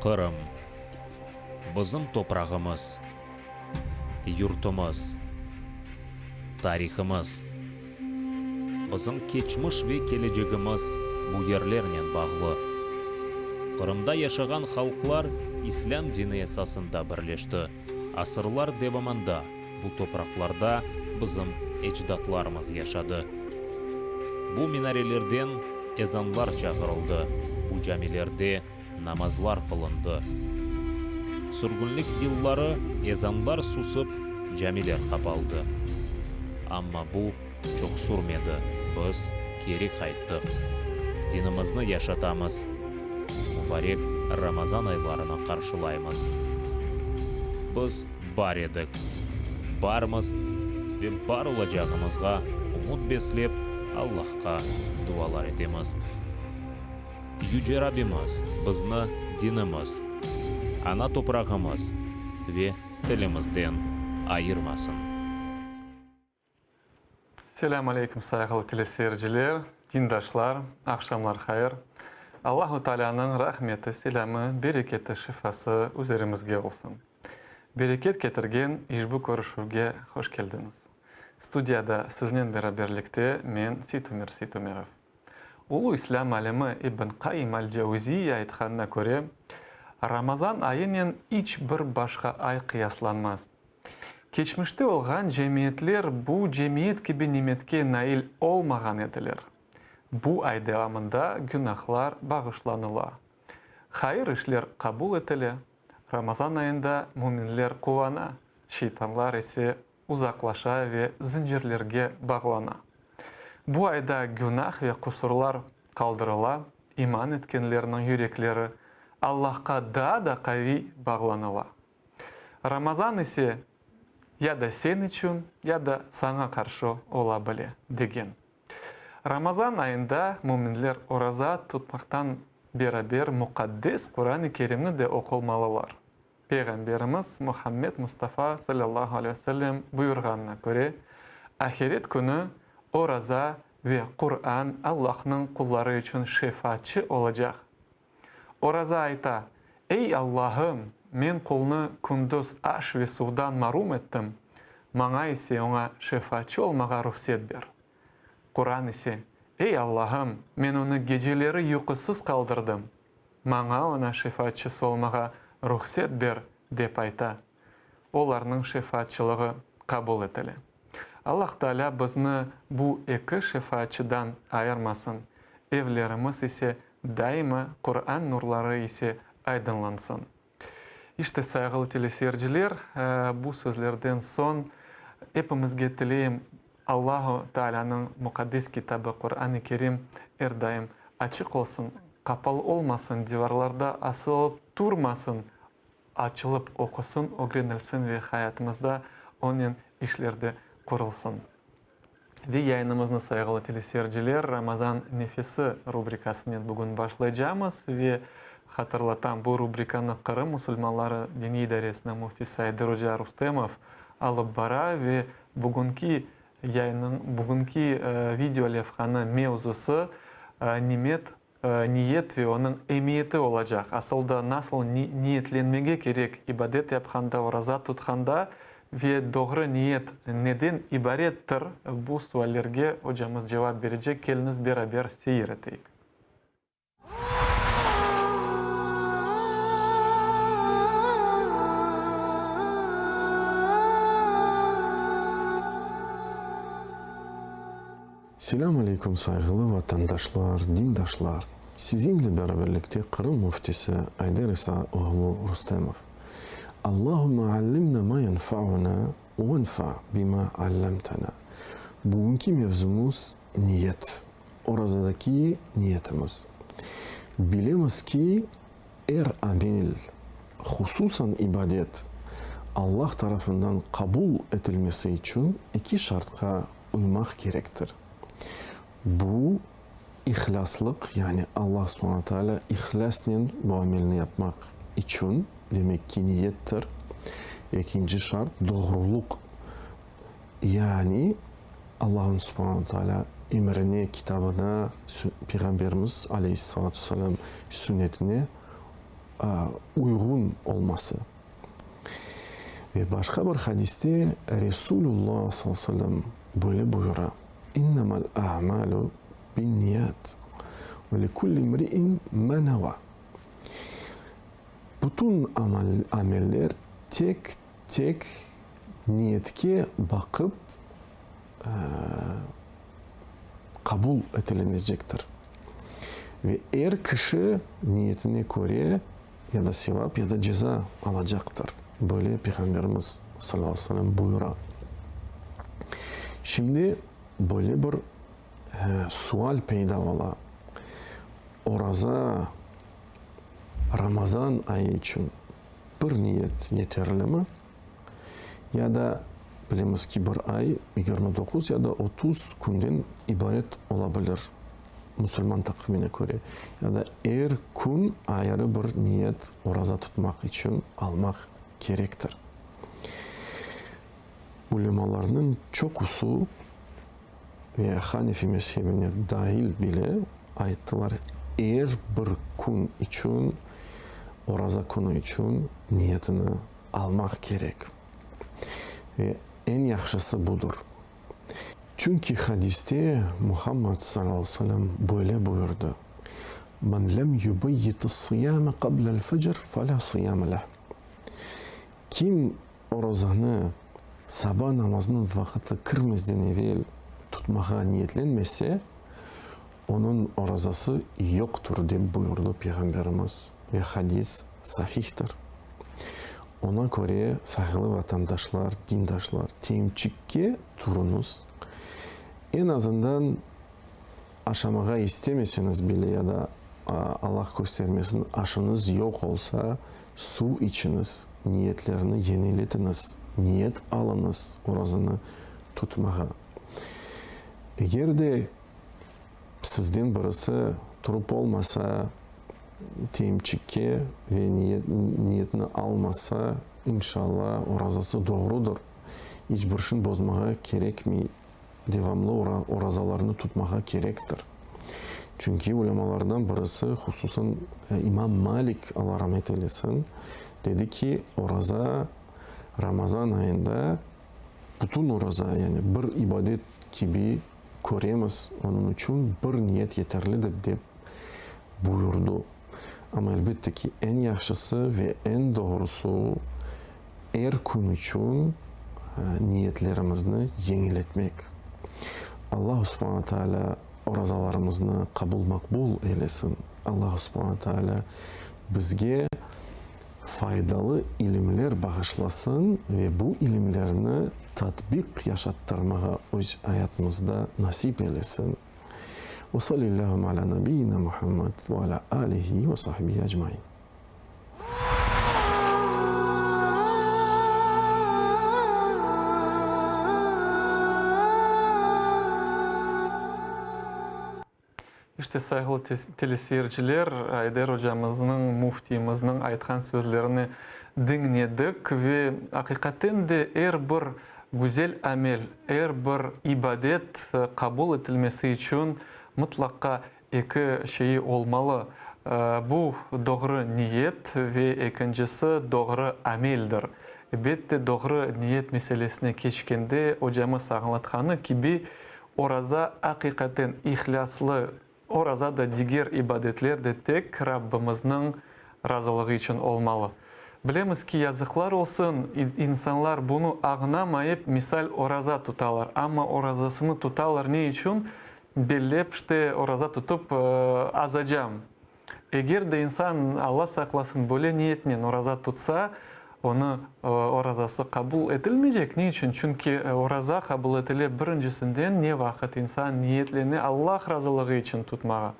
Qırım. Bizim toprağımız, yurtumız, tarihımız. Bizim keçmiş ve kelecegimiz bu yerlernen bağlı. Qırımda yaşağan halqlar İslâm dini esasında birleşti. Asırlar devamında bu topraqlarda bizim ecdatlarımız yaşadı. Bu minarelerden ezanlar çağırıldı, bu camilerde namazlar qılındı. Sürgünlik yılları ezanlar susıp, camiler qapaldı. Amma bu çoq sürmedi, biz keri qayttıq. Dinimizni yaşatamız, mubarek Ramazan aylarını qarşılaymız. Biz bar edik, barmız ve bar olacağımızğa ümüt beslep, Allahqa dualar etemiz. Yüce Rabbimiz bizni dinimiz, ana toprağımız ve tilimizden ayırmasın. Selâm aleyküm sayğılı teleseyirciler, dindaşlar, aqşamlar hayır. Allahu Taalânıñ rahmeti, selâmı, bereketi, şifası üzerimizge olsun. Bereket ketirgen işbu körüşüvge hoş keldiñiz. Studiyada siznen beraberlikte men Seytumer Seytumerov. Ulu islâm alimi İbn Qayyim al-Cevziyye aytqanına köre, Ramazan ayınen iç bir başqa ay qıyaslanmaz. Keçmişte olğan cemiyetler bu cemiyet kibi nimetke nail olmağan ediler. Bu ay devamında günahlar bağışlanıla, hayır işler qabul etile, Ramazan ayında müminler quvana, şeytanlar ise uzaqlaşa ve zıncırlerge bağlana. Bu ayda günah ve qusurlar qaldırıla, iman etkenlerniñ yürekleri Allahqa daa da qaviy bağlanıla. Ramazan ise ya da sen içün, ya da saña qarşı ola bile, degen. Ramazan ayında müminler oraza tutmaqtan beraber muqaddes Quran-ı Kerimni de oqulmalılar. Peyğamberimiz Muhammed Mustafa salâllahu aleyhi ve sellem buyurğanına köre, ahiret künü oraza ve Quran Allahnıñ qulları içün şefaatçı olacaq. Oraza ayta, Ey, Allahım, men qulnı kündüz aş ve suvdan marum ettim, maña ise oña şefaatçı olmağa ruhset ber. Quran ise, Ey, Allahım, men onı geceleri yuqusız qaldırdım, Maña oña şefaatçısı olmağa ruhset ber, dep ayta. Olarnıñ şefaatçılığı qabul etile. Allah Taalâ bizni bu eki şefaatçıdan ayırmasın, evlerimiz ise daima Quran nurları ise aydınlansın. İşte, sayğılı teleseyirciler, bu sözlerden soñ epimizge tileyim, Allahu Taalânıñ muqaddes kitabı Quran-ı Kerim er daim açıq olsun, qapalı olmasın, divarlarda asılıp turmasın, açılıp oqusın, ögrenilsin ve hayatımızda onen işler de qurulsın. Ve yayınımıznı, sayğılı teleseyirciler, Ramazan nefesi rubrikasınen bugün başlaycamız ve hatırlatam, bu rubrikanı Qırım musulmanları diniy idaresiniñ müftisi Ayder oca Rustemov alıp bara ve bugünki yayınıñ, bugünki video levhanı mevzusı Nimet Niyet ve onıñ emiyeti olacaq. Asıl da nasıl niyetlenmege kerek ibadet yapqanda, oraza tutqanda ve doğru niyet neden ibarettir, bu suallerge ocamız cevap berecek, keliñiz beraber seyir eteyik. Selâm aleyküm sayğılı vatandaşlar, dindaşlar! Siziñle beraberlikte Qırım Müftisi Ayder İsa oğlu Rustemov. Allahümme allimna ma yenfa'una venfa bima allamtana. Bugünki mevzumız niyet, orazadaki niyetimiz. Bilemiz ki, er amel, hususan ibadet, Allah tarafından qabul etilmesi içün eki şartqa uymaq kerektir. Bu, ihlâslıq, yani Allah subhana taalâ ihlâsnen bu amelni yapmaq içün, demek ki, niyettir. Ekinci şart, doğruluq, yani Allah'ın subhana taalâ emirine, kitabına, Peyğamberimiz aleyhissalâtu vesselâm sünnetine. uyğun olması. Ve başqa bir hadiste Resulullah sallallahu aleyhi ve sellem böyle buyura, İnnemal a'malu binniyat ve likulli imri'in ma neva. Bütün ameller tek tek niyetke baqıp qabul etilenecektir. Ve er kişi niyetine köre ya da sevap, ya da ceza alacaqtır. Böyle Peyğamberimiz, salâllahu aleyhi ve sellem, buyura. Şimdi böyle bir sual peyda ola, oraza Ramazan ayı içün bir niyet yeterlimi? Ya da, bilemiz ki, bir ay 29 ya da 30 künden ibaret ola bilir, musulman taqvimine köre, ya da er kün ayırı bir niyet oraza tutmaq içün almaq kerektir. Ulemalarnıñ çoqusı ve Hanefi mezhebine dahil bile ayttılar, er bir kün içün, oraza künü içün niyetini almaq kerek. Ve eñ yahşısı budır. Çünki hadiste Muhammad salâllahu aleyhi ve sellem böyle buyurdı, Men lem yubeyyit-s-sıyâme qablel-fecr felâ sıyâme leh. Kim orazanı saba namazınıñ vaqıtı kirmezden evel tutmağa niyetlenmese, onıñ orazası yoqtır, dep buyurdı Peyğamberimiz, ve hadis sahihtir. Oña köre, sayğılı vatandaşlar, dindaşlar, temçikke turuñız, eñ azından aşamağa istemeseñiz bile ya da, Allah köstermesin, aşıñız yoq olsa, suv içiñiz, niyetlerni yeniletiñiz, niyet alıñız orazanı tutmağa. Eger de sizden birisi turıp olmasa temçikke ve niyetni almasa, inşalla, orazası doğrudır, iç bir şin bozmağa kerekmey, devamlı orazalarnı tutmağa kerektir. Çünki ulemalardan birisi, hususan imam Malik, Alla rahmet eylesin, dedi ki, oraza Ramazan ayında bütün oraza, yani bir ibadet kibi köremiz, onıñ içün bir niyet yeterlidir, dep buyurdı. Amma, elbette ki, eñ yahşısı ve eñ doğrusı, er kün içün niyetlerimizni yeñiletmek. Allahu subhana taalâ orazalarımıznı qabul-maqbul eylesin. Allahu subhana taalâ bizge faydalı ilimler bağışlasın ve bu ilimlerni tatbiq yaşattırmağa öz ayatımızda nasip eylesin. Ve salillâhümme alâ nebiyyina Muhammed ve alâ âlihi ve sahbihi ecmaîn. İşte, sayğılı teleseyirciler, Ayder ocamıznıñ, müftiyimizniñ aytqan sözlerini diñledik ve aqiqaten de er bir güzel amel, er bir ibadet qabul etilmesi içün mıtlaqa eki şeyi olmalı, bu, doğru niyet ve ekincisi, doğru ameldir. Elbette, doğru niyet meselesine keçkende, ocamız añlatqanı kibi, Oraza aqiqaten ihlâslı oraza da diger ibadetler de tek Rabbimizniñ razılığı içün olmalı. Bilemiz ki, yazıqlar olsun, insanlar bunı añnamayıp, misal, oraza tutalar. Amma orazasını tutalar ne içün? Bellep, işte, oraza tutıp azacam. Eger de insan, Alla saqlasın, böyle niyetnen oraza tutsa, onı orazası qabul etilmeycek. Ne içün? Çünki oraza qabul etile birincisinden ne vaqıt insan niyetlene Allah razılığı içün tutmağa.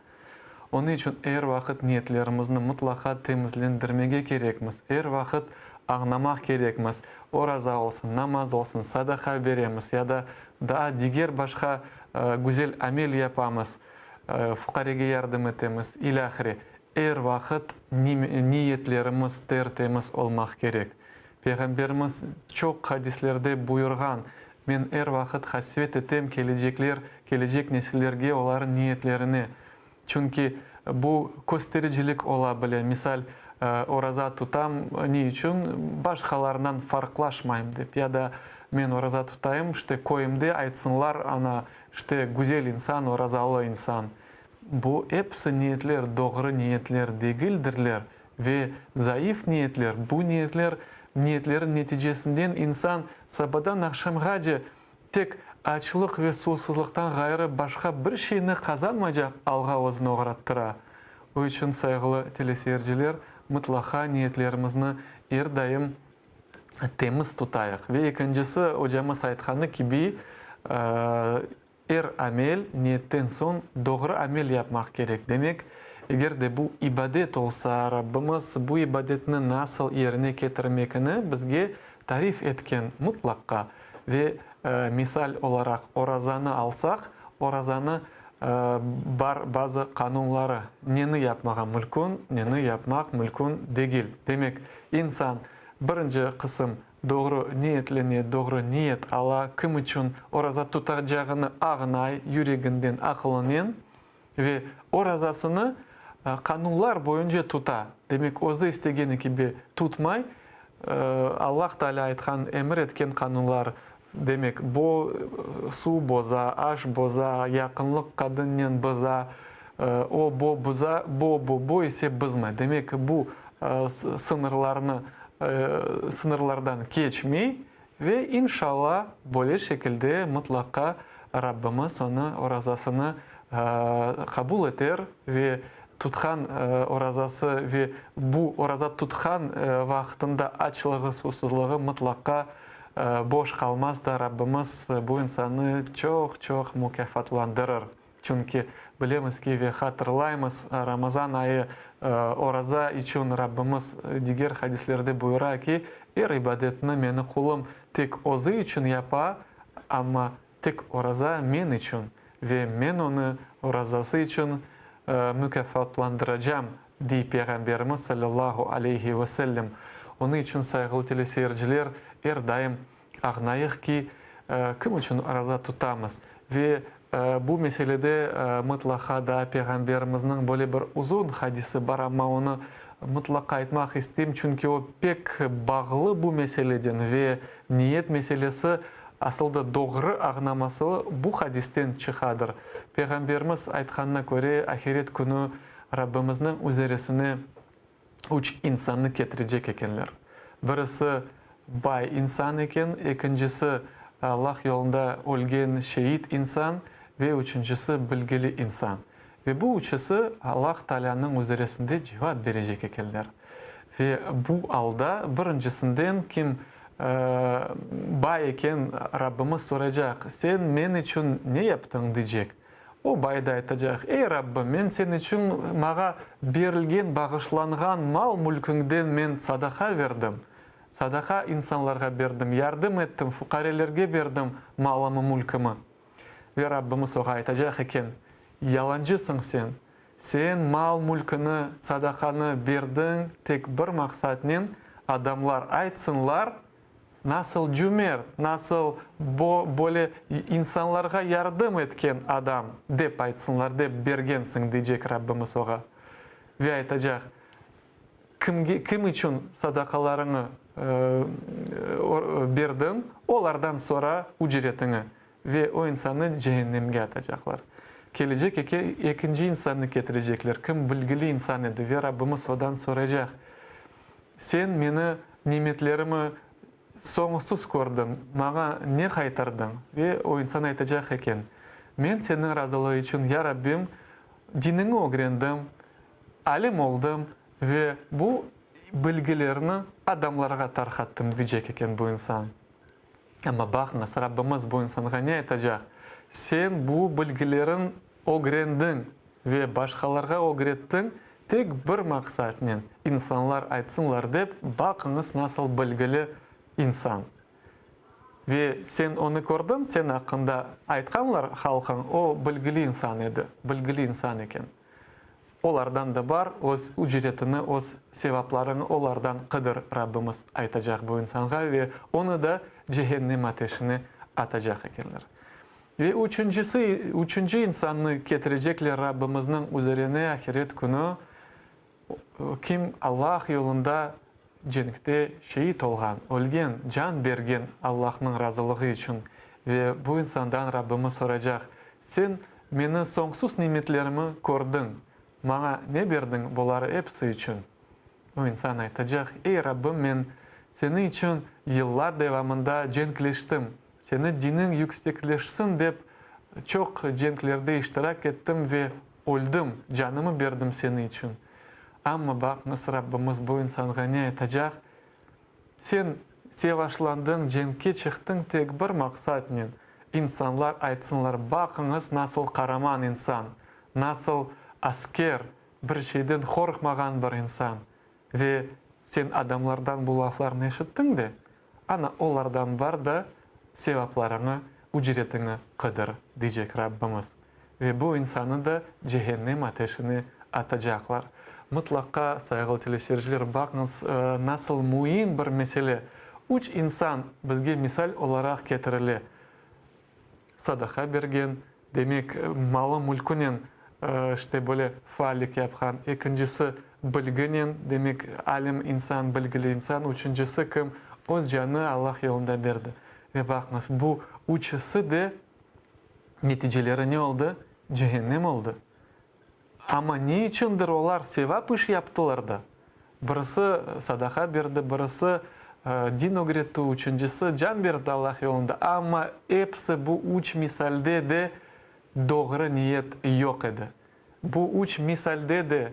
Onıñ içün er vaqıt niyetlerimizni mıtlaqa temizlendirmege kerekmiz, er vaqıt añlamaq kerekmiz, oraza olsun, namaz olsun, sadaqa beremiz ya da daa diger başqa güzel amel yapamız, Fuqarege yardım etemiz, ilâhre. Er vaqıt niyetlerimiz ter-temiz olmaq kerek. Peyğamberimiz çoq hadislerde buyurğan, Men er vaqıt hasvet etem kelecekler, kelecek nesillerge, olarıñ niyetlerine. Çünki bu köstericilik ola bile. Misal, Oraza tutam ne içün? Başqalarından farqlaşmayım dep. Ya da men oraza tutayım, işte, köyümde aytsınlar, ana, işte, güzel insan, orazalı insan. Bu episi niyetler doğru niyetler degildirler ve zayıf niyetler. Bu niyetler, niyetlerin neticesinden insan sabadan aqşamğace tek açlıq ve suvsuzlıqtan ğayrı başqa bir şeyni qazanmaycaq alğa özüni oğrattıra. O içün, sayğılı teleseyirciler, mıtlaqa niyetlerimizni er daim temiz tutayıq. Ve ekincisi, ocamız aytqanı kibi, Er amel, niyetten soñ doğru amel yapmaq kerek. Demek, eger de bu ibadet olsa, Rabbimiz bu ibadetni nasıl yerine ketirmekini bizge tarif etken mutlaqqa. Ve, misal olaraq, orazanı alsaq, orazanı bar bazı qanunları, neni yapmağa mülkün, neni yapmaq mülkün degil. Demek, insan birinci qısım Doğru niyetlene, doğru niyet ala, kim içün oraza tutacağını ağnay yüreginden, aqılınen ve orazasını qanunlar boyunca tuta. Demek, özü istegeni kibi tutmay, Allah Taalâ aytqan, emir etken qanunlar, demek, bo suv boza, aş boza, yaqınlıq qadınnen bıza, o bo bıza, bo bo bo ise bızmay. Demek, bu sıñırlarnı sıñırlardan keçmey ve inşalla böyle şekilde mıtlaqa Rabbimiz onı orazasını qabul eter ve tutqan orazası ve bu oraza tutqan vaqıtında açlığı, susuzlığı mıtlaqa boş qalmaz da Rabbimiz bu insannı çoq-çoq mukâfatlandırır. Çünki bilemiz ki ve hatırlaymız, Ramazan ayı oraza içün Rabbimiz diger hadislerde buyura ki, Er ibadetni meni qulum tek özü içün yapa, amma tek oraza men içün ve men onı orazası içün mukâfatlandıracam, dey Peyğamberimiz salâllahu aleyhi ve sellem. Onıñ içün, sayğılı teleseyirciler, er daim Añlayıq ki, kim içün oraza tutamız? Ve bu meselede mıtlaqa da Peyğamberimizniñ böyle bir uzun hadisi bar, amma onı mıtlaqa aytmaq isteyim, çünki o pek bağlı bu meseleden ve niyet meselesi asıl da doğru añlaması bu hadisten çıqadır. Peyğamberimiz aytqanına köre, ahiret künü Rabbimizniñ üzeresine üç insannı ketirecek ekenler. Birisi bay insan eken, ekincisi Allah yolunda ölgen şeit insan ve üçüncisi bilgili insan. Ve bu üçüsi Allah Taalânıñ üzeresinde cevap berecek ekenler. Ve bu alda birincisinden kim bay eken Rabbimiz soraycaq, Sen men içün ne yaptıñ? diycek. O bay da aytacaq, Ey, Rabbim, men sen içün mağa berilgen, bağışlanğan mal-mülküñden men sadaqa berdim, sadaqa insanlarğa berdim, yardım ettim, fuqarelerge berdim malımı-mülkümi. Ve Rabbimiz oğa aytacaq eken, Yalancısıñ sen! Sen mal-mülküni, sadaqanı berdiñ tek bir maqsatnen, adamlar aytsınlar, Nasıl cümert, nasıl bo böyle insanlarğa yardım etken adam, dep aytsınlar, dep bergensiñ, deycek Rabbimiz oğa. Ve aytacaq, Kimge, kim içün sadaqalarıñı berdiñ, olardan sora ücretiñi. Ve o insannı cehennemge atacaqlar. Kelecek eke ekinci insannı ketirecekler, kim bilgili insan edi, ve Rabbimiz odan soraycaq, Sen meni nimetlerimi soñusız kördiñ, maña ne qaytardıñ? Ve o insan aytacaq eken, Men Seniñ razılığı içün, ya Rabbim, diniñi ögrendim, alim oldım ve bu bilgilerni adamlarğa tarqattım, diycek eken bu insan. Amma baqıñız, Rabbimiz bu insanğa ne aytacaq? Sen bu bilgileriñ ögrendiñ ve başqalarğa ögrettiñ tek bir maqsatnen, insanlar aytsınlar dep, baqıñız nasıl bilgili insan. Ve sen onı kördiñ, sen aqqında aytqanlar halqıñ, o bilgili insan edi, bilgili insan eken. Olardan da bar, öz ücretini, öz sevaplarıñı olardan qıdır, Rabbimiz aytacaq bu insanğa ve onı da cehennem ateşine atacaq ekenler. Ve üçüncisi, üçünci insannı ketirecekler Rabbimizniñ üzerine ahiret künü. Kim Allah yolunda cenkte şeit olğan, ölgen, can bergen Allahnıñ razılığı içün. Ve bu insandan Rabbimiz soracaq, Sen Meni soñsuz nimetlerimi kördiñ, maña ne berdiñ buları episi içün? O insan aytacaq, Ey, Rabbim, men Seniñ içün yıllar devamında cenkleştim, Seni diniñ yüksekleşsin dep çoq cenklerde iştirak ettim ve öldim, canımı berdim Seniñ içün. Amma baqıñız, Rabbimiz bu insanğa ne aytacaq, Sen sevaşlandıñ, cenkke çıqtıñ tek bir maqsatnen, insanlar aytsınlar, baqıñız, nasıl qaraman insan, nasıl asker, bir şeyden qorqmağan bir insan. Ve sen adamlardan bu laflarnı eşittiñ de, ana olardan bar da, sevaplarıñı, ücretiñi qıdır, deycek Rabbimiz. Ve bu insanı da cehennem ateşine atacaqlar. Mıtlaqa, sayğılı teleseyirciler, baqıñız, nasıl müim bir mesele. Üç insan bizge misal olaraq ketirile. Sadaqa bergen, demek, malı-mülkünen, işte, böyle faallik yapqan. Ekincisi, bilginen, demek, alim insan, bilgili insan. Üçüncisi, kim öz canı Allah yolunda berdi. Ve baqıñız, bu üçüsi de neticeleri ne oldı? Cehennem oldı. Amma ne içündir olar sevap iş yaptılar da? Birisi sadaqa berdi, birisi din ögretti, üçüncisi can berdi Allah yolunda. Amma episi bu üç misalde de doğru niyet yoq edi. Bu üç misalde de,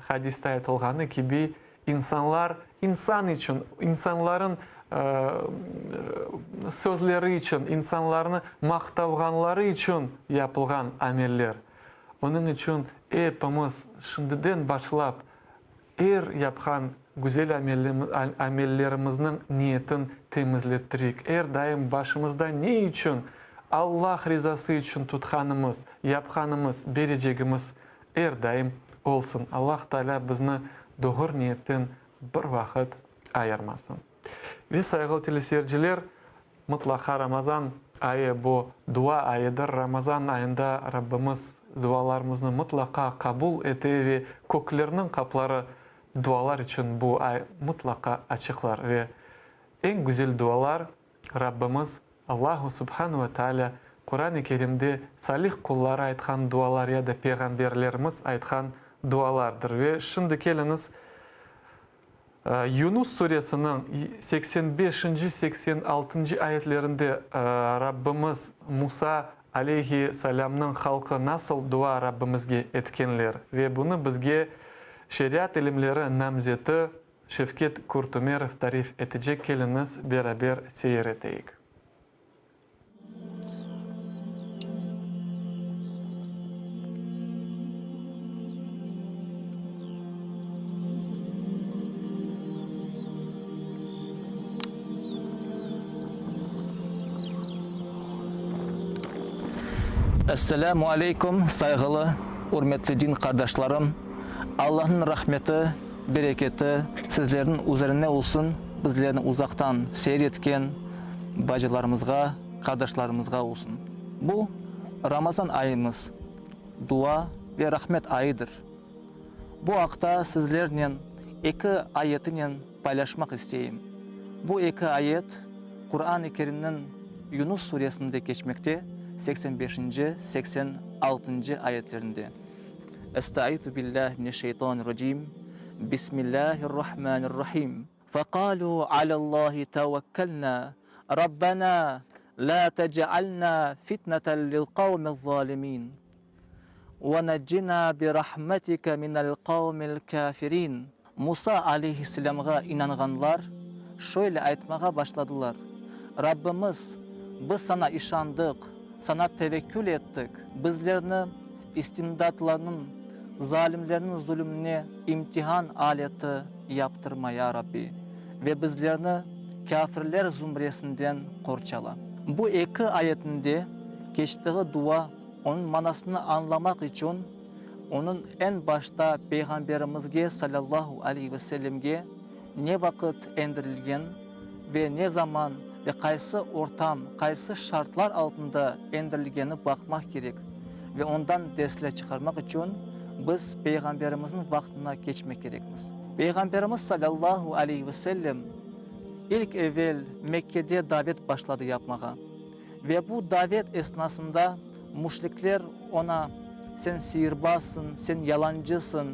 hadiste aytılğanı kibi, insanlar insan içün, insanların sözleri içün, insanlarnı maqtavğanları içün yapılğan ameller. Onıñ içün epimiz şimdiden başlap er yapqan güzel amellerimizniñ niyetin temizlettireyik. Er daim başımızda ne içün Allah rizası içün tutqanımız, yapqanımız, berecegimiz er daim olsun. Allah Taalâ bizni doğru niyetten bir vaqıt ayırmasın. Ve sayğılı teleseyirciler, mıtlaqa Ramazan ayı bu dua ayıdır. Ramazan ayında Rabbimiz dualarımıznı mıtlaqa qabul ete ve köklerniñ qapıları dualar içün bu ay mıtlaqa açıqlar. Ve eñ güzel dualar Rabbimiz Allahu Subhanu ve Taalâ Quran-ı Kerimde salih qulları aytqan dualar ya da peyğamberlerimiz aytqan dualardır. Ve şimdi keliñiz Yunus suresiniñ 85-nci, 86-ncı ayetlerinde Rabbimiz Musa aleyhi selâmnıñ halqı nasıl dua Rabbimizge etkenler ve bunı bizge şeriat ilimleri namzeti Şevket Kurtumerov tarif etecek keliñiz beraber seyir eteyik. Esselâmu aleykum, sayğılı, ürmetli din qardaşlarım! Allahnıñ rahmeti, bereketi sizlerniñ üzerine olsun, bizlerni uzaqtan seyir etken bacılarımızğa, qardaşlarımızğa olsun. Bu, Ramazan ayımız, dua ve rahmet ayıdır. Bu aqta sizlernen eki ayetinen paylaşmaq isteyim. Bu eki ayet Quran-ı Kerimniñ Yunus suresinde keçmekte, 85-nci, 86-ncı ayetlerinde. Estaizu billahi mineşşeytanirracim, Bismillahirrahmanirrahim. Feqalu alallahi tevekkelna, Rabbena la tec'alna fitneten lilqavmiz-zalimin, ve neccina birahmetike minel qavmil kafirin. Musa aleyhisselâmğa inanğanlar şöyle aytmağa başladılar, Rabbimiz, biz Saña işandıq, Saña tevekkül ettik, bizlerni istimdatlarnıñ, zalimlerniñ zulümine imtihan aleti yaptırma, ya Rabbi, ve bizlerni kâfirler zümresinden qorçala. Bu eki ayetinde keçtiği dua, onıñ manasını añlamaq içün, onıñ eñ başta Peyğamberimizge, salâllahu aleyhi ve sellemge, ne vaqıt endirilgen ve ne zaman ve qaysı ortam, qaysı şartlar altında endirilgeni baqmaq kerek ve ondan dersler çıqarmaq içün. biz Peyğamberimizniñ vaqtına keçmek kerekmiz. Peyğamberimiz salâllahu aleyhi ve sellem ilk evel Mekkede davet başladı yapmağa. Ve bu davet esnasında müşrikler oña, Sen siyirbazsıñ, sen yalancısıñ,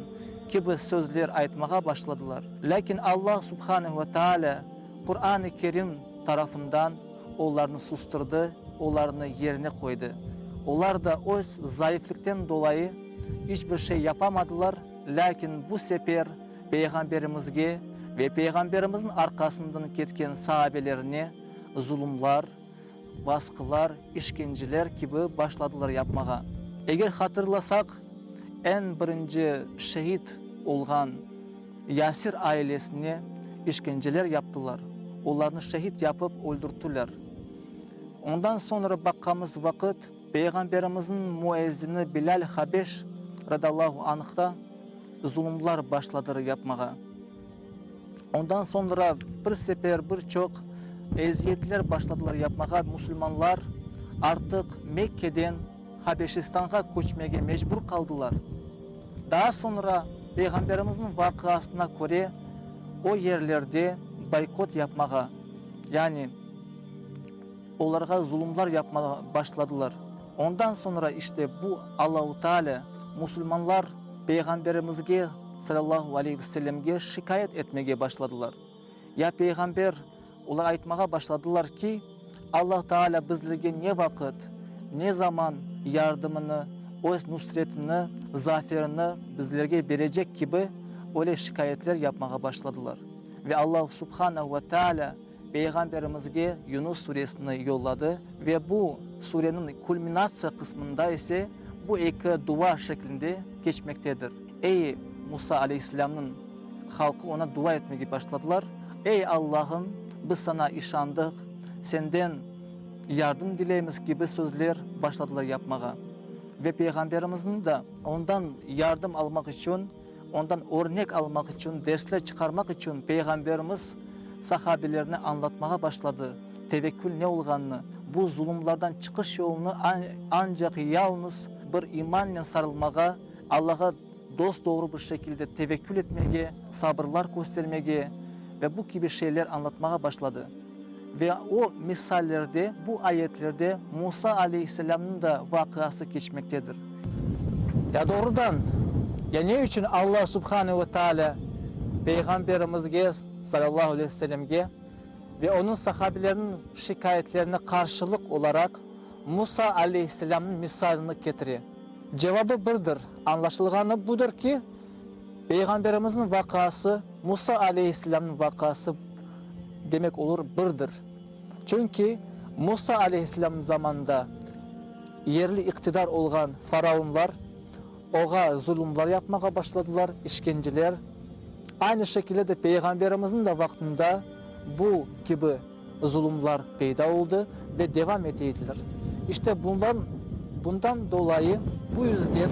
kibi sözler aytmağa başladılar. Lâkin Allah subhanehu ve tealâ Quran-ı Kerim tarafından olarnı sustırdı, olarnı yerine qoydı. Olar da öz zayıflıqten dolayı iç bir şey yapamadılar, lâkin bu sefer Peyğamberimizge ve Peyğamberimizniñ arqasından ketken saabelerine zulumlar, basqılar, işkenceler kibi başladılar yapmağa. Eger hatırlasaq, eñ birinci şehit olğan Yasir ailesine işkenceler yaptılar, olarnı şehit yapıp öldürttiler. Ondan soñra baqqamız vaqıt, Peyğamberimizniñ müezzini Bilâl Habeş radallahu anhta zulumlar başladır yapmağa. Ondan soñra bir sefer bir çoq eziyetler başladılar yapmağa, musulmanlar artıq Mekkeden Habeşistanğa köçmege mecbur qaldılar. Daa soñra Peyğamberimizniñ vaqiasına köre o yerlerde boykot yapmağa, yani olarğa zulumlar yapmağa başladılar. Ondan soñra işte bu Allahu Teala musulmanlar Peyğamberimizge, salâllahu aleyhi ve sellemge, şikâyet etmege başladılar. Ya Peyğamber, olar aytmağa başladılar ki, Allah Teala bizlerge ne vaqıt, ne zaman yardımını, öz nusretini, zaferini bizlerge berecek kibi öyle şikâyetler yapmağa başladılar. Ve Allah subhanehu ve Teala Peyğamberimizge Yunus suresini yolladı ve bu sureniñ kulminatsiya qısmında ise bu eki dua şeklinde keçmektedir. Ey Musa aleyhisselâmnıñ halqı oña dua etmege başladılar, Ey Allahım, biz saña işandıq, senden yardım dileymiz kibi sözler başladılar yapmağa. Ve Peyğamberimizniñ de ondan yardım almaq içün, Ondan örnek almaq içün, dersler çıqarmaq içün Peyğamberimiz sahabelerine añlatmağa başladı, tevekkül ne olğanını, bu zulumlardan çıqış yolunı ancaq yalnız bir imannen sarılmağa, Allağa dos-doğru bir şekilde tevekkül etmege, sabırlar köstermege ve bu kibi şeyler añlatmağa başladı. Ve o misallerde, bu ayetlerde Musa aleyhisselâmnıñ da vaqiası keçmektedir. Ya doğrudan, ya ne içün Alla subhanehu ve taalâ Peyğamberimizge, salâllahu aleyhi ve sellemge, ve onıñ sahabeleriniñ şikâyetlerine qarşılıq olaraq Musa aleyhisselâmnıñ misalini ketire? Cevabı birdir, añlaşılğanı budır ki, Peyğamberimizniñ vaqiası, Musa aleyhisselâmnıñ vaqiası demek olur birdir. Çünki Musa aleyhisselâmnıñ zamanında yerli iqtidar olğan faraonlar oğa zulumlar yapmağa başladılar, işkenceler. Aynı şekilde de Peyğamberimizniñ de vaqtında bu kibi zulumlar peyda oldı ve devam ete ediler. İşte bundan, bundan dolayı, bu yüzden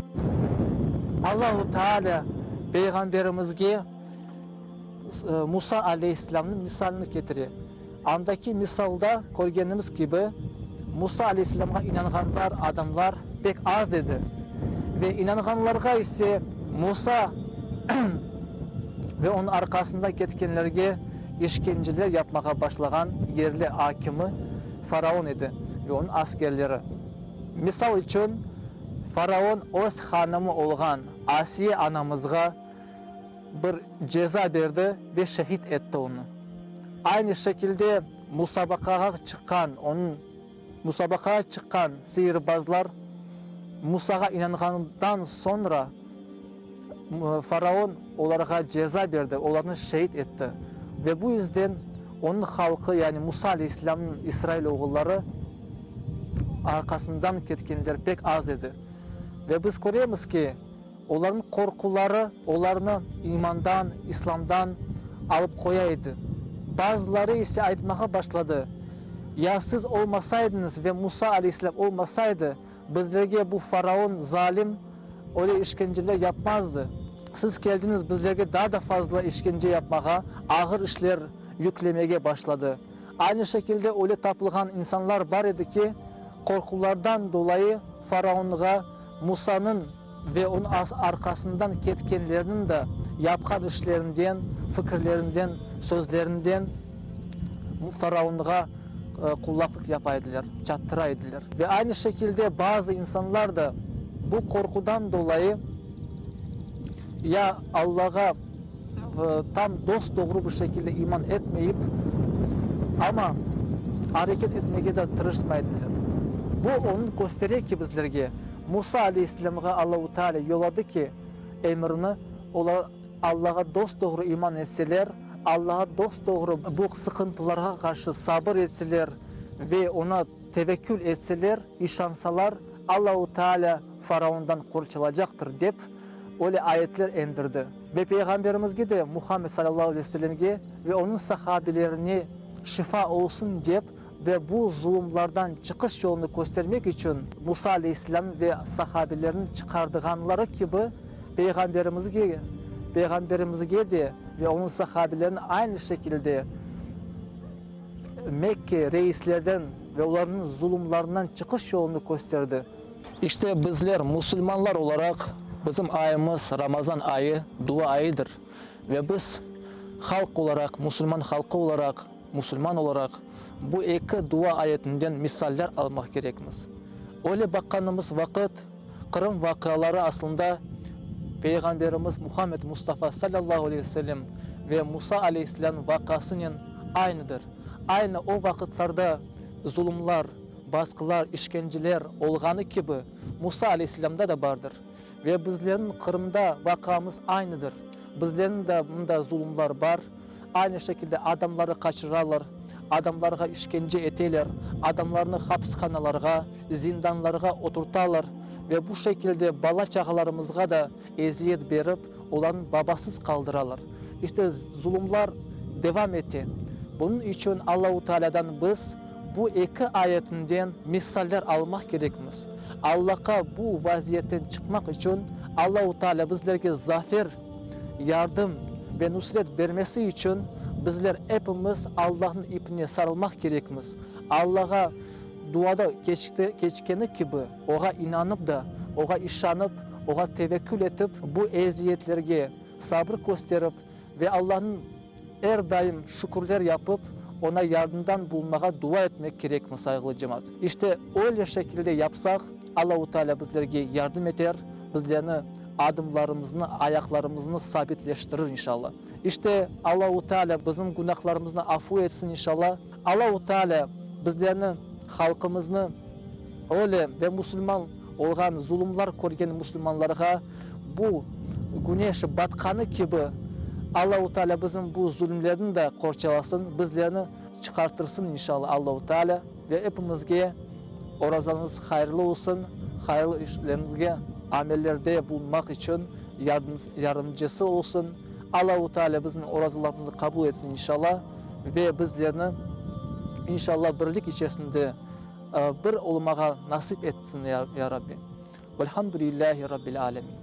Allahu Teala Peyğamberimizge Musa aleyhisselâmnıñ misalini ketire. Andaki misalda körgenimiz kibi, Musa aleyhisselâmğa inanğanlar, adamlar, pek az edi. Ve inanğanlarğa ise Musa ve onıñ arqasında ketkenlerge işkenceler yapmağa başlağan yerli akimi faraon edi ve onıñ askerleri. Misal içün, faraon öz hanımı olğan Asiye anamızğa bir ceza berdi ve şehit etti onı. Aynı şekilde musabaqağa çıqqan, onıñ musabaqağa çıqqan sihirbazlar Musağa inanğandan soñra faraon olarğa ceza berdi, olarnı şehit etti. Ve bu yüzden onıñ halqı, yani Musa aleyhisselâmnıñ İsrail oğulları arqasından ketkenler pek az edi. Ve biz köremiz ki, Olarnıñ qorquları olarnı imandan, İslamdan alıp qoya edi. Bazıları ise aytmağa başladı, Ya siz olmasaydıñız ve Musa aleyhisselâm olmasaydı, bizlerge bu faraon zalim öyle işkenceler yapmazdı. Siz keldiñiz bizlerge daa da fazla işkence yapmağa, ağır işler yüklemege başladı. Aynı şekilde öyle tapılğan insanlar bar edi ki, qorqulardan dolayı faraonğa Musanıñ. ve onıñ arqasından ketkenlerniñ de yapqan işlerinden, fikirlerinden, sözlerinden faraonğa qulaqlıq yapa ediler, çattıra ediler. Ve aynı şekilde bazı insanlar da bu qorqudan dolayı ya Allağa tam dos-doğru bir şekilde iman etmeyip, amma areket etmege de tırışmay ediler. Bu onıñ köstere ki, bizlerge, Musa aleyhisselâmğa Allahu Teala yolladı ki, emirini, olar Allağa dos-doğru iman etseler, Allağa dos-doğru bu sıqıntılarğa qarşı sabır etseler ve Oña tevekkül etseler, işansalar, Allahu Teala faraondan qorçalacaqtır, dep, öyle ayetler endirdi. Ve Peyğamberimizge de, Muhammed salâllahu aleyhi ve sellemge ve onıñ sahabelerine şifa olsun dep ve bu zulumlardan çıqış yolunı köstermek içün Musa aleyhisselâm ve sahabeleriniñ çıqardığanları kibi Peyğamberimizge Peyğamberimizge de ve onıñ sahabelerine aynı şekilde Mekke reislerden ve olarnıñ zulumlarından çıqış yolunı kösterdi. İşte bizler, musulmanlar olaraq, bizim ayımız, Ramazan ayı, dua ayıdır. Ve biz halq olaraq, musulman halqı olaraq, musulman olaraq, bu eki dua ayetinden misaller almaq kerekmiz. Öyle baqqanımız vaqıt, Qırım vaqiaları aslında Peyğamberimiz Muhammed Mustafa salâllahu aleyhi ve sellem ve Musa aleyhisselâmnıñ vaqiasınen aynıdır. Aynı o vaqıtlarda zulumlar, basqılar, işkenceler olğanı kibi, Musa aleyhisselâmda da bardır. Ve bizlerniñ Qırımda vaqiamız aynıdır. Bizlerniñ de mında zulumlar bar. Aynı şekilde adamları qaçıralar, adamlarğa işkence eteler, adamlarnı hapishanalarğa, zindanlarğa oturtalar ve bu şekilde bala-çağalarımızğa da eziyet berip, olarnı babasız qaldıralar. İşte, zulumlar devam ete. Bunıñ içün Allahu Tealâdan biz bu eki ayetinden misaller almaq kerekmiz. Allahqa bu vaziyetten çıqmaq içün Allahu Tealâ bizlerge zafer, yardım ve nusret bermesi içün bizler epimiz Allahnıñ ipine sarılmaq kerekmiz. Allağa duada keçkeni kibi, Oğa inanıp da, Oğa işanıp, Oğa tevekkül etip, bu eziyetlerge sabır kösterip ve Allahnıñ er daim şükürler yapıp, Oña yardımdan bulunmağa dua etmek kerekmiz, sayğılı cemaat. İşte, öyle şekilde yapsaq, Allahu Teala bizlerge yardım eter, bizlerni adımlarımıznı, ayaqlarımıznı sabitleştirir, inşallah. İşte, Allahu Teala bizim günahlarımıznı afu etsin, inşallah. Allahu Teala bizlerni, halqımıznı öyle ve musulman olğan, zulumlar körgen musulmanlarğa bu güneş batqanı kibi, Allahu Teala bizim bu zulümlerni de qorçalasın, bizlerni çıqartırsın, inşallah, Allahu Teala ve epimizge orazañız hayırlı olsun, hayırlı işleriñizge, amellerde bulunmaq içün yardımcısı olsun. Allahu Teala bizim orazalarımıznı qabul etsin, inşallah, ve bizlerni, inşallah, birlik içerisinde bir olmağa nasip etsin, ya Rabbi. Velhamdülillahi Rabbil alemin.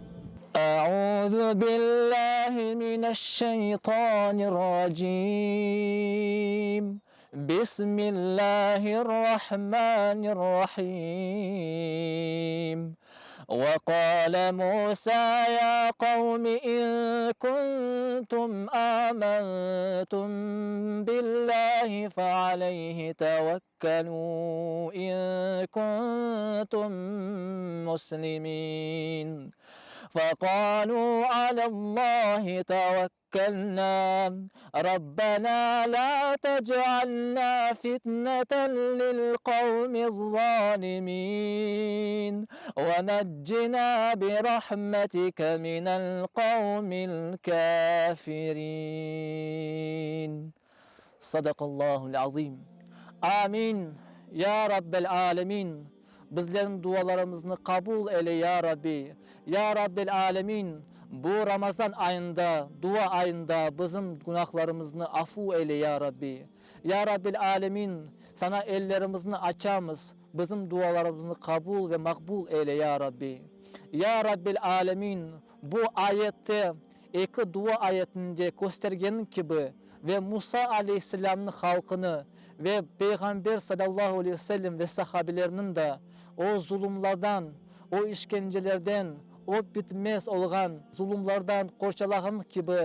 Euzu billahi mineşşeytanirracim. Bismillahirrahmanirrahim. Ve qâle Musa ya qavmi in kuntum âmentum billahi fe aleyhi tevekkelû in kuntum muslimîn. Fe qâlû alellâhi tevekkelnâ. Tevekkelnâ, Rabbenâ lâ tec'alnâ fitneten lil qavmiz-zâlimîn, ve neccinâ birahmetike minel qavmil kâfirîn. Sadakallâhul azîm. Âmin. Ya Rabbel âlemin, bizlerniñ dualarımıznı qabul eyle, ya Rabbi. Ya Rabbel âlemin, bu Ramazan ayında, dua ayında bizim günahlarımıznı afu eyle, ya Rabbi. Ya Rabbel âlemin, Saña ellerimizni açamız, bizim dualarımıznı qabul ve maqbul eyle, ya Rabbi. Ya Rabbel âlemin, bu ayette, eki dua ayetinde köstergeniñ kibi ve Musa aleyhisselâmnıñ halqını ve Peyğamber salâllahu aleyhi ve sellem ve sahabeleriniñ da o zulumlardan, o işkencelerden, o bitmez olğan zulumlardan qorçalağanıñ kibi,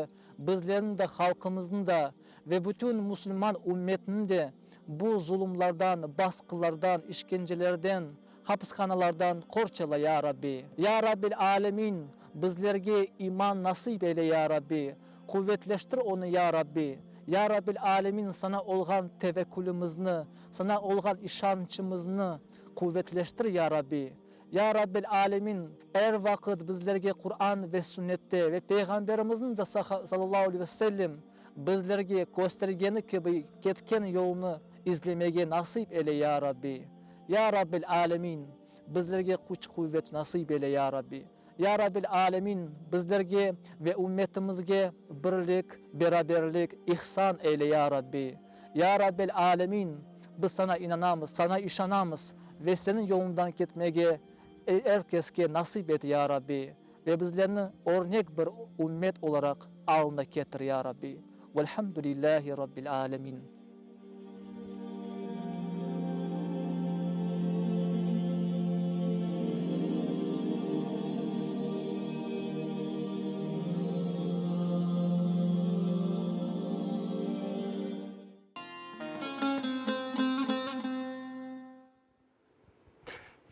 bizlerniñ de, halqımıznı da ve bütün musulman ümmetini de bu zulumlardan, basqılardan, işkencelerden, hapishanalardan qorçala, ya Rabbi. Ya Rabbil Alemin, bizlerge iman nasip eyle, ya Rabbi. Quvetleştir onı, ya Rabbi. Ya Rabbil Alemin, Saña olğan tevekkülimizni, Saña olğan işançımıznı quvetleştir, ya Rabbi. Ya Rabbil Alemin, er vaqıt bizlerge Quran ve Sünnette ve Peyğamberimizniñ de sallallahu aleyhi ve sellem bizlerge köstergeni kibi ketken yolunı izlemege nasip eyle, ya Rabbi. Ya Rabbil Alemin, bizlerge küç-quvet nasip eyle, ya Rabbi. Ya Rabbil Alemin, bizlerge ve ümmetimizge birlik, beraberlik ihsan eyle, ya Rabbi. Ya Rabbil Alemin, biz Saña inanamız, Saña işanamız ve Seniñ yoluñdan ketmege er keske nasip et, ya Rabbi, ve bizlerni örnek bir ümmet olaraq alına ketir, ya Rabbi. Velhamdülillahi Rabbil Alemin.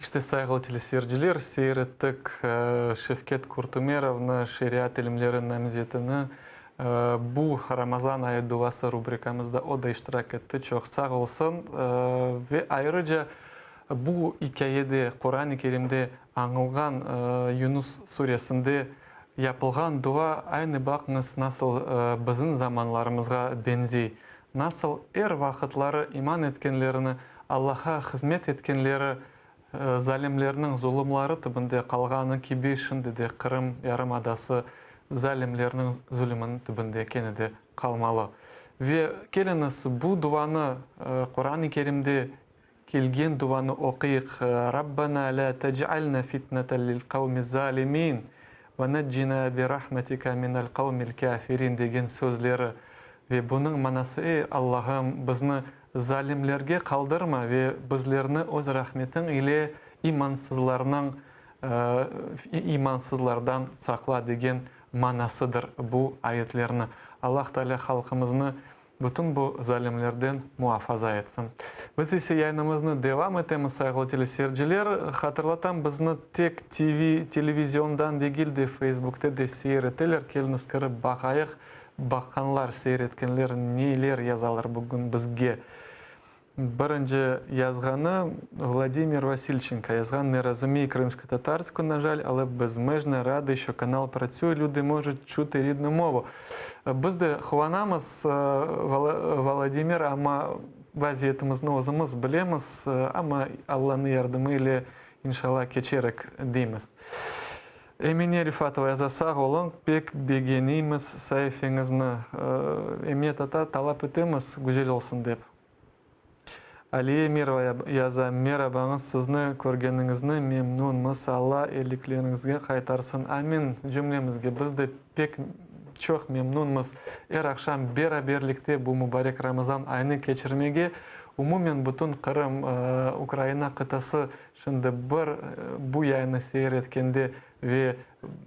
İşte, sayğılı teleseyirciler, seyir ettik Şevket Kurtumerovnı, şeriat ilimleri namzetini. Bu Ramazan ayı duası rubrikamızda o da iştirak etti, çoq sağ olsun. Ve ayrıca bu ikâyede, Quran-ı Kerimde añılğan Yunus suresinde yapılğan dua, aynı baqıñız, nasıl bizim zamanlarımızğa beñzey. Nasıl er vaqıtları iman etkenlerini, Allaha hızmet etkenleri zalimlerniñ zulumları tübünde qalğanı kibi şimdi de Qırım yarımadası zalimlerniñ zulüminiñ tübünde kene de qalmalı. Ve keliñiz bu duanı Quran-ı Kerimde kelgen duanı oquyıq, Rabbana lâ tec'alna fitneten lil qavmiz-zalimin ve neccina bi rahmetika minel qavmil kâfirin degen sözleri ve bunıñ manası, Ey, Allahım, bizni zalimlerge qaldırma ve bizlerni Öz rahmetiñ ile imansızlarnıñ imansızlardan saqla degen manasıdır bu ayetlerni. Allah Teala halqımıznı Bütün bu zalimlerden muafaza etsin. Biz ise yayınımıznı devam etemiz, sayğılı teleseyirciler. Hatırlatam, bizni tek TV, televiziondan degil de, Feysbukte de seyir eteler. Keliñiz kirip baqayıq, baqqanlar, seyir etkenler neler yazalar bugün bizge. Birinci yazğanı, Vladimir Vasilçenko yazğan, Ne razumii krımskotatarskую, na jal, ale bezmejno radıy, şo kanal pratsüye, lüdi mojut çuti ridnu movu. Biz de quvanamız, Volodimir, amma vaziyetimizni özümiz bilemiz, amma Allanıñ yardımı ile, inşallah, keçerik, deymiz. Emine Rifatova yaza, Sağ oluñ, pek begeniymiz saifeñizni. Emine tata, talap etemiz, güzel olsun dep. Aliye Emirova yaza, Merabañız, sizni körgeniñizni memnunmız, Alla elikleriñizge qaytarsın, amin, cümlemizge, biz de pek çoq memnunmız er aqşam beraberlikte bu mubarek Ramazan ayını keçirmege, umumen bütün Qırım, Ukraina qıtası şimdi bir bu yayını seyir etkende ve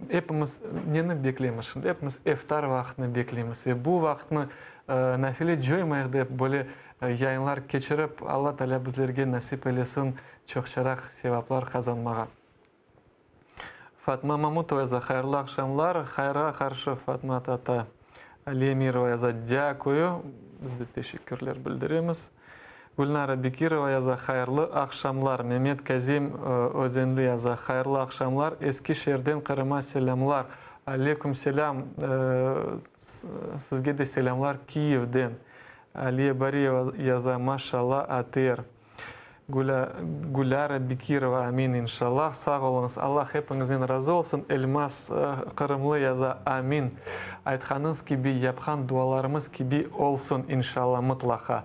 epimiz neni bekleymiz şimdi? Epimiz eftar vaqtını bekleymiz ve bu vaqıtnı nafile coymayıq dep böyle yayınlar keçirip, Alla Taalâ bizlerge nasip eylesin çoqçaraq sevaplar qazanmağa. Fatma Mamutova yaza, Hayırlı aqşamlar. Hayırğa qarşı, Fatma tata. Aliye Emirova yaza, Dâkuyu. Biz de teşekkürler bildiremiz. Gülnara Bekirova yaza, Hayırlı aqşamlar. Memet Kazim Özenli yaza, Hayırlı aqşamlar. Eski şeerden Qırıma selâmlar. Aleyküm selâm. Sizge de selâmlar Kiyevden. Aliye Bariyeva yaza, Maşallah, ATR. Gülâra Bekirova, Amin, inşallah. Sağ oluñız. Allah hepiñizden razı olsun. Elmaz Qırımlı yaza, Amin. Aytqanıñız kibi, yapqan dualarımız kibi olsun, inşallah, mıtlaqa.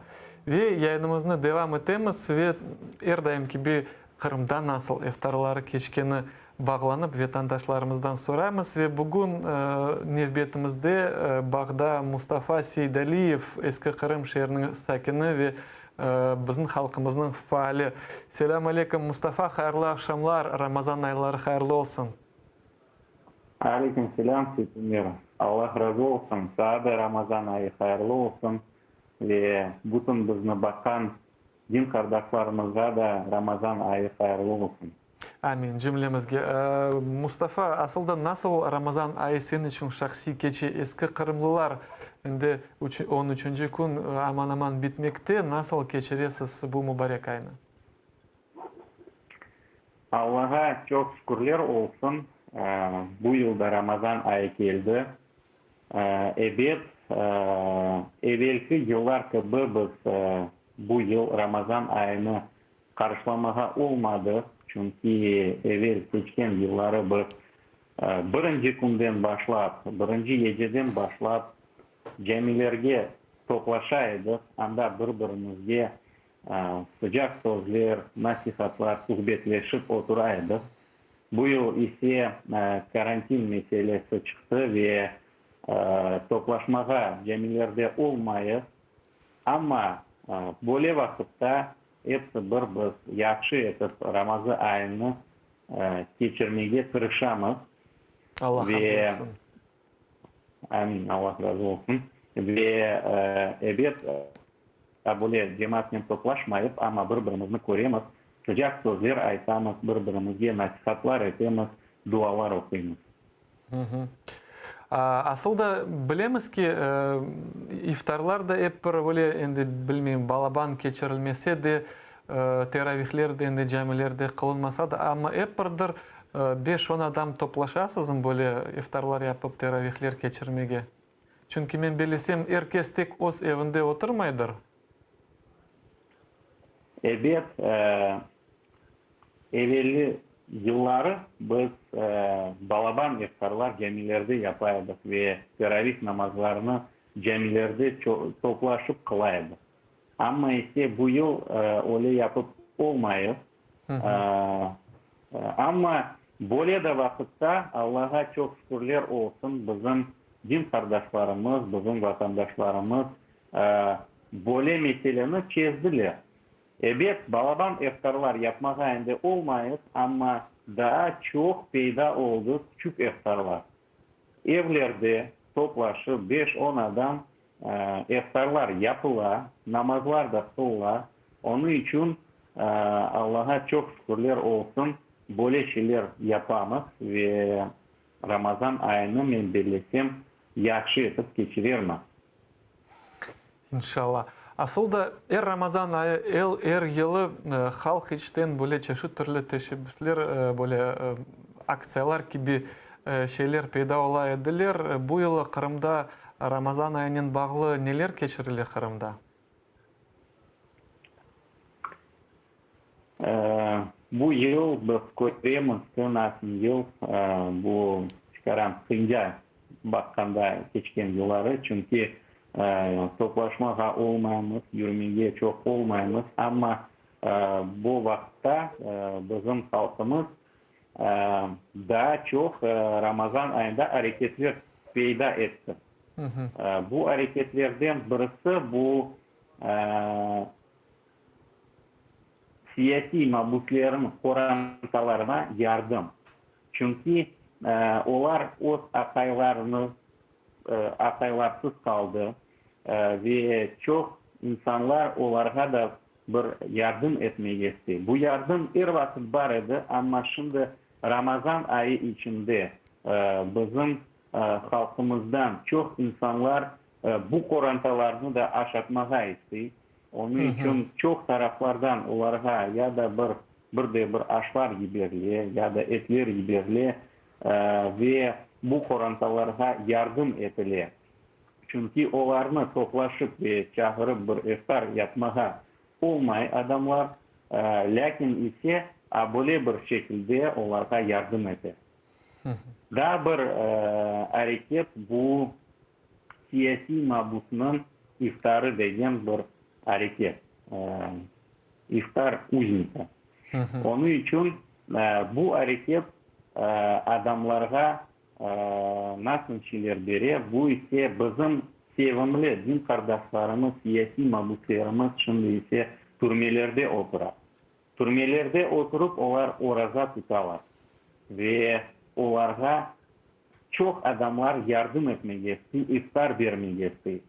Ve yayınımıznı devam etemiz ve er daim kibi Qırımda nasıl iftarları keçkeni bağlanıp vetandaşlarımızdan soraymız. Ve bugün nevbetimizde bağda Mustafa Seydaliyev, Eski Qırım şeeriniñ sakini ve bizim halqımıznıñ faali. Selâm aleyküm, Mustafa, hayırlı aqşamlar, Ramazan ayları hayırlı olsun. Aleyküm selâm, Seytemir. Allah razı olsun. Saña da Ramazan ayı hayırlı olsun ve bütün bizni baqqan din qardaşlarımızğa da Ramazan ayı hayırlı olsun. Amin, cümlemizge. Mustafa, asıl da nasıl Ramazan ayı seniñ içün şahsiy keçe? Eski qırımlılar, endi on üçünci kün aman-aman bitmekte, nasıl keçiresiz bu mubarek aynı? Allağa çoq şükürler olsun, bu yıl da Ramazan ayı keldi. Ebet, evelki yıllar kibi biz bu yıl Ramazan ayını qarşılamağa olmadı, çünki evel keçken yılları biz birinci künden başlap, birinci geceden başlap camilerge toplaşa edik, anda bir-birimizge Sıcaq sözler, nasihatlar, suhbetleşip otura edik. Bu yıl ise karantin meselesi çıqtı ve toplaşmağa camilerde olmayıq. Amma böyle vaqıtta episi bir biz yahşı etip Ramazı ayını keçirmege tırışamız. Allah qabul etsin. Amin, Allah razı olsun. Ve ebet, böyle cemaatnen toplaşmayıp, amma bir-birimizni köremiz, sıcaq sözler aytamız, bir-birimizge nasihatlar etemiz, dualar oquymız. Asıl da bilemiz ki, iftarlar da ep bir böyle endi, bilmeyim, balaban keçirilmese de, teravihler de endi camilerde qılınmasa da, amma ep birdir Beş-on adam toplaşasızmı böyle iftarlar yapıp, teravihler keçirmege? Çünki men bellesem, er kes tek öz evinde oturmaydır. Ebet, evelli yılları biz balaban iftarlar camilerde yapa edik ve teravih namazlarını camilerde toplaşıp qıla edik. Amma ise bu yıl öyle yapıp olmayıq. Amma böyle de vaqıtta Allağa çoq şükürler olsun, bizim din qardaşlarımız, bizim vatandaşlarımız böyle meseleni çezdiler. Ebet, balaban eftarlar yapmağa endi olmayıq, amma daa çoq peyda oldı küçük eftarlar. Evlerde toplaşıp beş-on adam eftarlar yapıla, namazlar da qılıla. Onıñ içün Allağa çoq şükürler olsun, böyle şeyler yapamız ve Ramazan ayını, men bellesem, yahşı etip keçirermiz. İnşallah. Asıl da er Ramazan ayı, er yılı halq içten böyle çeşit türlü teşebbüsler, böyle aktsiyalar kibi şeyler peyda ola ediler. Bu yılı Qırımda Ramazan ayınen bağlı neler keçirile Qırımda? Bu yıl biz köremiz ki, nasıl yıl, bu tikaran qıyınca baqqanda keçken yılları, çünki toplaşmağa olmaymız, yürmege çoq olmaymız, amma bu vaqıtta bizim halqımız daa çoq Ramazan ayında areketler peyda etti. Bu areketlerden birisi bu Siyasiy mabüslerniñ qorantalarına yardım, çünki olar öz aqaylarını aqaylarsız qaldı ve çoq insanlar olarğa da bir yardım etmege istey. Bu yardım er vaqıt bar edi, amma şimdi Ramazan ayı içinde bizim halqımızdan çoq insanlar bu qorantalarnı da aşatmağa istey. Onıñ içün çoq taraflardan olarğa ya da bir, bir de bir aşlar yiberile, ya da etler yiberile ve bu qorantalarğa yardım etile. Çünki olarnı toplaşıp ve çağırıp bir iftar yapmağa olmay adamlar, lâkin ise a böyle bir şekilde olarğa yardım ete. Daa bir areket bu Siyasiy mabusnıñ iftarı degen bir areket, İftar uznika. Onıñ içün bu areket adamlarğa nasıl şeyler bere, bu ise bizim sevimli din qardaşlarımız, siyasiy mabuslerimiz şimdi ise türmelerde otura. Türmelerde oturıp olar oraza tutalar ve olarğa. Çoq adamlar yardım etmege istey, iftar bermege istey.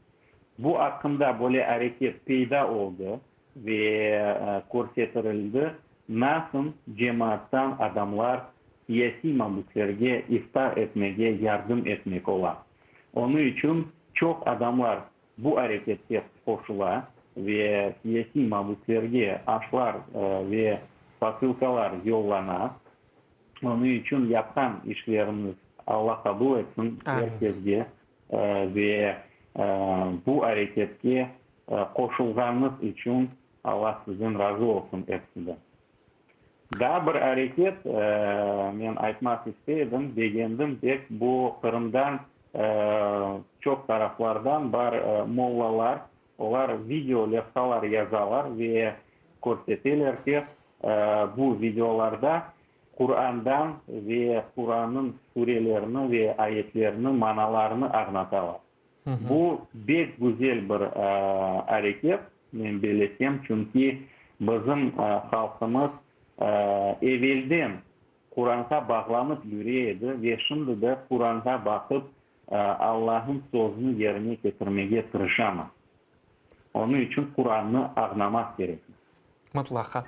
Bu aqqında böyle areket peyda oldı ve körsetirildi, nasıl cemaattan adamlar siyasiy mabüslerge iftar etmege yardım etmek ola. Onıñ içün çoq adamlar bu areketke qoşula ve siyasiy mabüslerge aşlar ve posılkalar yollana. Onıñ içün yapqan işlerimiz Alla qabul etsin er kesge ve bu areketke qoşulğanıñız içün Alla sizden razı olsun epsiden. Daa bir areket men aytmaq istey edim, begendim pek, bu Qırımdan çoq taraflardan bar mollalar, olar video levhalar yazalar ve körseteler ki, bu videolarda Qurandan ve Qurannıñ surelerini ve ayetlerini manalarını añlatalar. Bu bek güzel bir areket, men belesem, çünki bizim halqımız evelden Quranğa bağlanıp yüre edi ve şimdi de Quranğa baqıp Allahnıñ sözüni yerine ketirmege tırışamız. Onıñ içün Qurannı añlamaq kerekmiz. Mıtlaqa.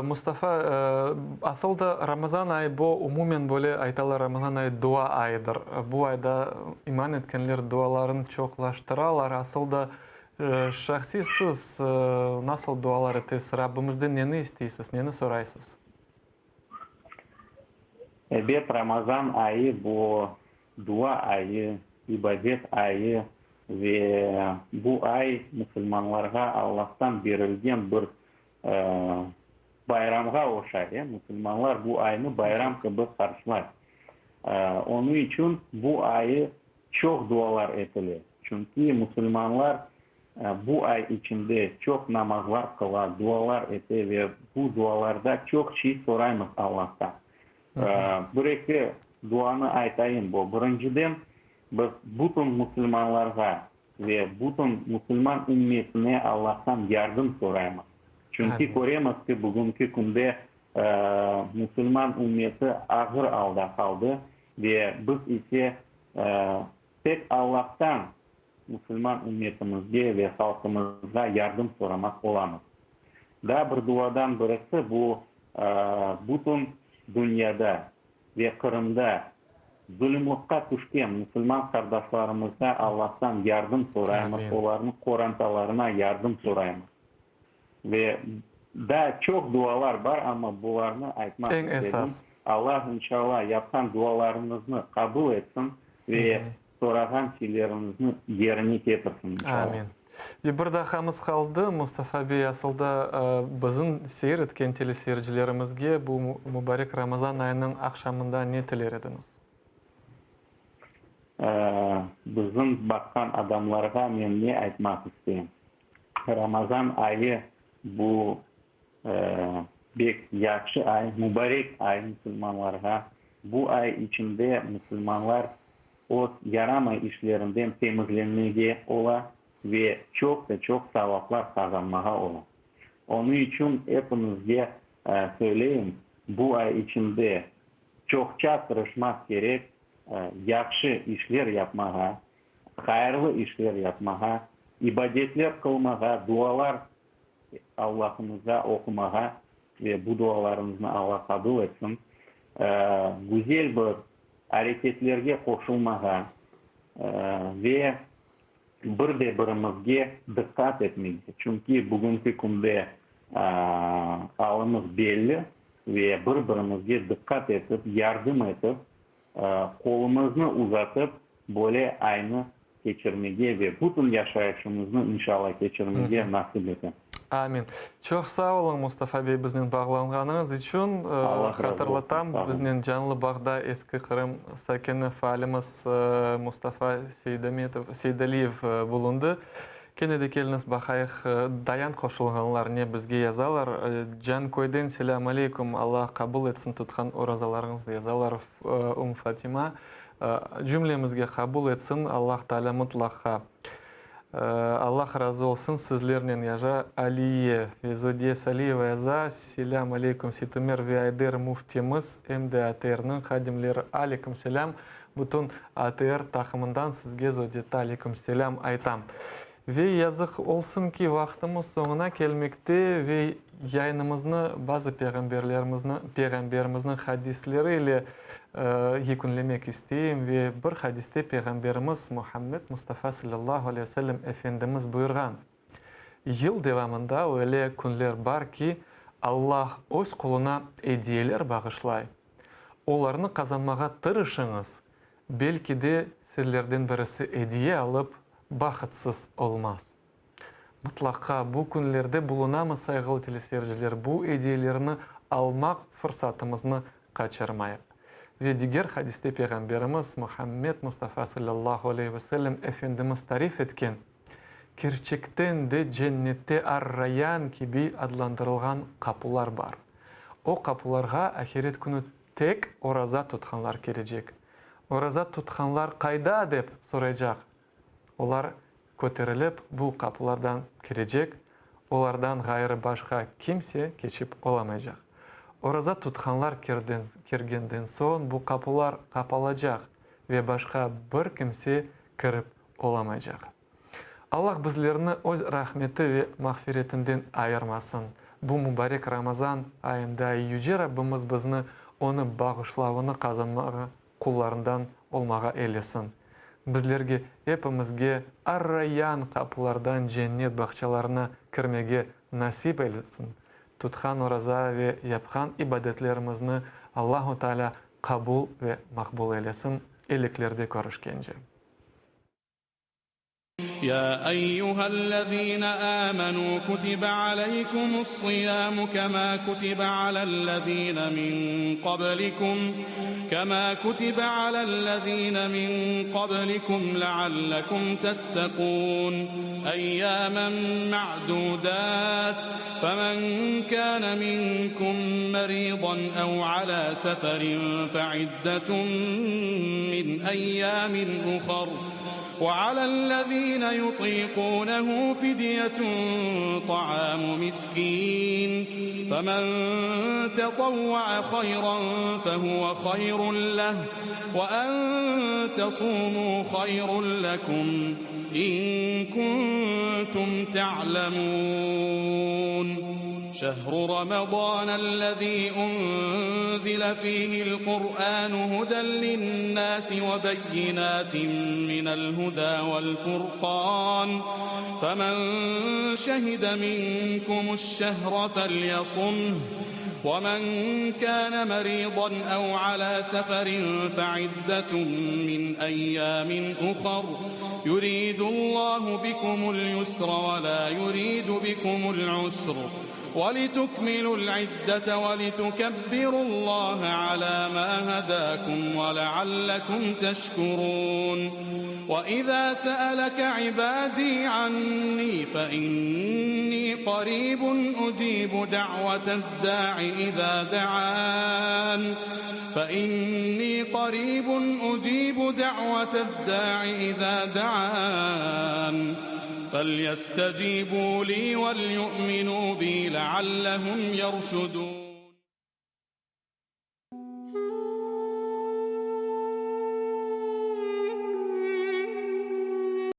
Mustafa, asıl da Ramazan ayı bu, umumen böyle aytalar, Ramazan ayı dua ayıdır. Bu ayda iman etkenler dualarını çoqlaştıralar. Asıl da şahsiy siz nasıl dualar etesiz, Rabbimizden neni isteysiz, neni soraysız? Ebet, Ramazan ayı bu dua ayı, ibadet ayı ve bu ay musulmanlarğa Allahtan berilgen bir bayramğa oşay. Musulmanlar bu aynı bayram kibi qarşılay. Onıñ içün bu ayı çoq dualar etile. Çünki musulmanlar bu ay içinde çoq namazlar qıla, dualar ete ve bu dualarda çoq şey soraymız Allahtan. Bir-eki duanı aytayım bu. Birinciden, biz bütün musulmanlarğa ve bütün musulman ümmetine Allahtan yardım soraymız. Çünki köremiz ki, bugünki künde musulman ümmeti ağır alda qaldı ve biz ise tek Allahtan musulman ümmetimizge ve halqımızğa yardım soramaq olamız. Daa bir duadan birisi bu, bütün dünyada ve Qırımda zulümlıqqa tüşken musulman qardaşlarımızğa Allahtan yardım soraymız, olarnıñ qorantalarına yardım soraymız. Ve daa çoq dualar bar, amma bularnı aytmaq istedim. Allah, inşallah, yapqan dualarıñıznı qabul etsin ve sorağan şeyleriñizni yerine ketirsin, inşallah. Amin. Ve bir daqiqamız qaldı, Mustafa bey, asıl da bizim seyir etken teleseyircilerimizge bu mubarek Ramazan ayınıñ aqşamında ne tiler ediñiz? Bizim baqqan adamlarğa men ne aytmaq isteyim? Ramazan ayı bu bek yahşı ay, mubarek ay musulmanlarğa. Bu ay içinde musulmanlar öz yaramay işlerinden temizlenmege ola ve çoq da çoq savaplar qazanmağa ola. Onıñ içün epiñizge söyleyim, bu ay içinde çoqça tırışmaq kerek, yahşı işler yapmağa, hayırlı işler yapmağa, ibadetler qılmağa, dualar Allahımızğa oqumağa ve bu dualarımıznı Alla qabul etsin, güzel bir areketlerge qoşulmağa ve bir de birimizge diqqat etmege, çünki bugünki künde alımız belli ve bir birimizge diqqat etip, yardım etip, Qolumıznı uzatıp, böyle aynı keçirmege ve bütün yaşayışımıznı, inşalla, keçirmege nasip ete. Amin. Çoq sağ oluñ, Mustafa bey, biznen bağlanğanıñız içün. Allah razı olsun. Hatırlatam, biznen canlı bağda Eski Qırım sakini, faalimiz Mustafa Seydametov, Seydaliyev bulundı. Kene de keliñiz baqayıq, dayan qoşulğanlar ne bizge yazalar. Canköyden selâm aleyküm, Alla qabul etsin tutqan orazalarıñıznı yazalar Um Fatima. Cümlemizge qabul etsin Allah Taalâ mıtlaqqa. Allah razı olsun sizlernen yaza Aliye ve Zodiye Saliyeva yaza, Selâm aleyküm Seytumer ve Ayder müftimiz em de ATRniñ hadimleri. Aleyküm selâm. Bütün ATR taqımından sizge Zodiyette aleyküm selâm aytam. Ve yazıq olsun ki, vaqtımız soñuna kelmekte ve yayınımıznı bazı peyğamberlerimizni, peyğamberimizniñ hadisleri ile yekünlemek isteyim. Ve bir hadiste peyğamberimiz Muhammed Mustafa salâllahu aleyhi ve sellem Efendimiz buyurğan, Yıl devamında öyle künler bar ki, Allah öz quluna ediyeler bağışlay. Olarnı qazanmağa tırışıñız, belki de sizlerden birisi ediye alıp, bahıtsız olmaz. Mıtlaqa bu künlerde bulunamız, sayğılı teleseyirciler, bu ediyelerni almaq fırsatımıznı qaçırmayıq. Ve diger hadiste Peyğamberimiz Muhammed Mustafa salâllahu aleyhi ve sellem Efendimiz tarif etken, Kerçekten de cennette Ar-Rayyan kibi adlandırılğan qapular bar. O qapularğa ahiret künü tek oraza tutqanlar kirecek. Oraza tutqanlar qayda dep soraycaq. Olar köterilip bu qapulardan kirecek, olardan ğayrı başqa kimse keçip olamaycaq. Oraza tutqanlar kirgenden soñ bu qapular qapalacaq ve başqa bir kimse kirip olamaycaq. Allah bizlerni Öz rahmeti ve mağfiretinden ayırmasın. Bu mubarek Ramazan ayında Yüce Rabbimiz bizni Onı bağışlavını qazanmağa qullarından olmağa eylesin. Bizlerge epimizge Ar-Rayyan qapılardan cennet bağçalarına kirmege nasip eylesin. Tutqan oraza ve yapqan ibadetlerimizni Allahu Teala qabul ve maqbul eylesin. Iyliklerde körüşkence. Ya eyyühellezine âmenû kutibe aleykumus-siyâmu kemâ kutibe alellezîne min qablikum kemâ kutibe alellezîne min qablikum leallekum tettekûn eyyâmen me'dûdât femen kâne minkum merîdan ev alâ seferin fe'iddetun min eyyâmin uhar Ve alellezîne yutîkûnehu fidyetun ta'âmu miskîn, femen tetavva'a hayran fehuve hayrun leh, ve en tesûmû hayrun lekum in kuntum te'lemûn. Şehru Ramazânellezî unzile fîhil Kur'ânu huden linnâsi ve beyinâtin minel hudâ vel furqân, femen şehide minkumuş-şehre felyasumh, ve men kâne merîdan ev alâ seferin feiddetun min eyyâmin uhar, yuridullahu bikumul yusra ve lâ yuridu bikumul usr. Ve litukmilul iddete ve litukebbirullahe alâ mâ hedâkum ve leallekum teşkurûn. Ve izâ se'eleke ibâdî annî fe innî qarîbun ucîbu da'veted-dâ'i izâ de'ân. Fe innî qarîbun ucîbu da'veted-dâ'i izâ de'ân. Felyestecîbû lî velyu'minû bî leallehum yerşudûn.